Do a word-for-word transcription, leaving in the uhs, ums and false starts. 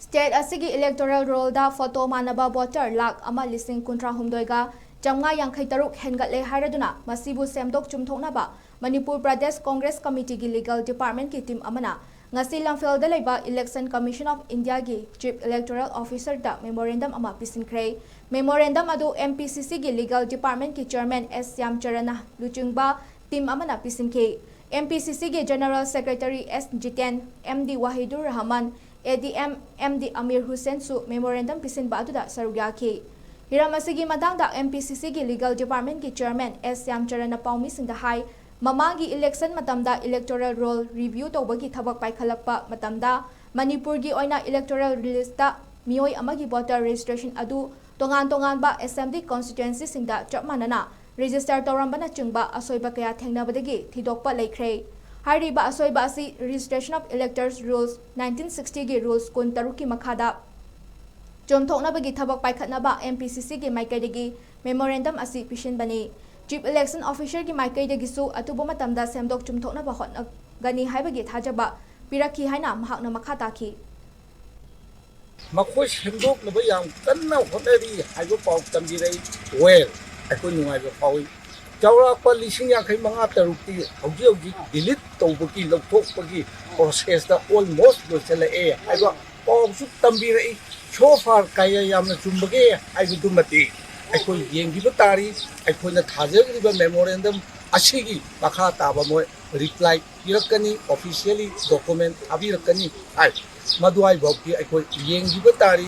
State ꯑꯁꯤꯒꯤ electoral rollꯗ photo ꯃꯥꯟꯅꯕ voter lakh ꯑꯃ ꯂꯤꯁꯤꯡ ꯀꯨꯟꯊ꯭ꯔꯥ ꯍꯨꯝꯗꯣꯏꯒ ꯆꯥꯝꯃꯉꯥ ꯌꯥꯡꯈꯩ ꯇꯔꯨꯛ ꯍꯦꯟꯒꯠꯂꯦ ꯍꯥꯏꯔꯗꯨꯅ ꯃꯁꯤꯕꯨ ꯁꯦꯝꯗꯣꯛ ꯆꯨꯝꯊꯣꯛꯅꯕ Manipur Pradesh Congress Committeeꯒꯤ legal departmentꯀꯤ team ꯑꯃꯅ ꯉꯁꯤ ꯂꯝꯐꯦꯜꯗ ꯂꯩꯕ Election Commission of Indiaꯒꯤ Chief Electoral Officerꯗ memorandum ꯑꯃ ꯄꯤꯁꯤꯟꯈ꯭ꯔꯦ꯫ Memorandum ꯑꯗꯨ MPCCꯒꯤ legal departmentꯀꯤ chairman S ꯁ꯭ꯌꯥꯝꯆꯔꯟꯅ ꯂꯨꯆꯤꯡꯕ team ꯑꯃꯅ ꯄꯤꯁꯤꯟꯈꯤ꯫ MPCCꯒꯤ General Secretary S Jiten, MD Wahidur Rahman, ADM MD Amir ꯍꯨꯁꯦꯟꯁꯨ memorandum ꯄꯤꯁꯤꯟꯕ ꯑꯗꯨꯗ ꯁꯔꯨꯛ ꯌꯥꯈꯤ꯫ ꯍꯤꯔꯝ ꯑꯁꯤꯒꯤ ꯃꯇꯥꯡꯗ MPCCꯒꯤ legal departmentꯀꯤ chairman S ꯁ꯭ꯌꯥꯝꯆꯔꯟꯅ ꯄꯥꯎꯃꯤꯁꯤꯡꯗ ꯍꯥꯏ, ꯃꯃꯥꯡꯒꯤ election ꯃꯇꯝꯗ electoral roll review ꯇꯧꯕꯒꯤ ꯊꯕꯛ ꯄꯥꯏꯈꯠꯂꯛꯄ ꯃꯇꯝꯗ ꯃꯅꯤꯄꯨꯔꯒꯤ ꯑꯣꯏꯅ electoral listꯇ ꯃꯤꯑꯣꯏ ꯑꯃꯒꯤ voter registration ꯑꯗꯨ ꯇꯣꯉꯥꯟ ꯇꯣꯉꯥꯟꯕ assembly constituencyꯁꯤꯡꯗ ꯆꯞ ꯃꯥꯟꯅꯅ register ꯇꯧꯔꯝꯕꯅꯆꯤꯡꯕ ꯑꯁꯣꯏꯕ ꯀꯌꯥ ꯊꯦꯡꯅꯕꯗꯒꯤ ꯊꯤꯗꯣꯛꯄ ꯂꯩꯈ꯭ꯔꯦ꯫ ꯍꯥꯏꯔꯤꯕ ꯑꯁꯣꯏꯕ ꯑꯁꯤ Registration of Electors Rules nineteen sixtyꯒꯤ rules ꯀꯨꯟꯇꯔꯨꯛꯀꯤ ꯃꯈꯥꯗ ꯆꯨꯝꯊꯣꯛꯅꯕꯒꯤ ꯊꯕꯛ ꯄꯥꯏꯈꯠꯅꯕ MPCCꯒꯤ ꯃꯥꯏꯀꯩꯗꯒꯤ memorandum ꯑꯁꯤ ꯄꯤꯁꯤꯟꯕꯅꯤ꯫ Chief Election Officerꯒꯤ ꯃꯥꯏꯀꯩꯗꯒꯤꯁꯨ ꯑꯊꯨꯕ ꯃꯇꯝꯗ ꯁꯦꯝꯗꯣꯛ ꯆꯨꯝꯊꯣꯛꯅꯕ ꯍꯣꯠꯅꯒꯅꯤ ꯍꯥꯏꯕꯒꯤ ꯊꯥꯖꯕ ꯄꯤꯔꯛꯈꯤ ꯍꯥꯏꯅ ꯃꯍꯥꯛꯅ ꯃꯈꯥ ꯇꯥꯈꯤ꯫ ꯃꯈꯣꯏ ꯁꯦꯝꯗꯣꯛꯅꯕ ꯌꯥꯝ ꯀꯟꯅ ꯍꯣꯠꯅꯔꯤ ꯍꯥꯏꯕ ꯄꯥꯎ ꯇꯝꯕꯤꯔꯛꯏ꯫ Well, ꯑꯩꯈꯣꯏ ꯅꯨꯡꯉꯥꯏꯕ ꯐꯥꯎꯏ꯫ ꯆꯥꯎꯔꯥꯛꯄ ꯂꯤꯁꯤꯡ ꯌꯥꯡꯈꯩ ꯃꯉꯥ ꯇꯔꯨꯛꯇꯤ ꯍꯧꯖꯤꯛ ꯍꯧꯖꯤꯛ delete ꯇꯧꯕꯒꯤ, ꯂꯧꯊꯣꯛꯄꯒꯤ processꯇ almost ꯂꯣꯏꯁꯤꯜꯂꯛꯑꯦ ꯍꯥꯏꯕ ꯄꯥꯎꯁꯨ ꯇꯝꯕꯤꯔꯛꯏ꯫ So far ꯀꯌꯥ ꯌꯥꯝꯅ ꯆꯨꯝꯕꯒꯦ ꯍꯥꯏꯕꯗꯨꯃꯗꯤ ꯑꯩꯈꯣꯏ ꯌꯦꯡꯈꯤꯕ ꯇꯥꯔꯤ꯫ ꯑꯩꯈꯣꯏꯅ ꯊꯥꯖꯈ꯭ꯔꯤꯕ memorandum ꯑꯁꯤꯒꯤ ꯃꯈꯥ ꯇꯥꯕ ꯃꯣꯏ reply ꯄꯤꯔꯛꯀꯅꯤ, officially document ꯊꯥꯕꯤꯔꯛꯀꯅꯤ ꯍꯥꯏ꯫ ꯃꯗꯨꯋꯥꯏꯐꯥꯎꯗꯤ ꯑꯩꯈꯣꯏ ꯌꯦꯡꯈꯤꯕ ꯇꯥꯔꯤ꯫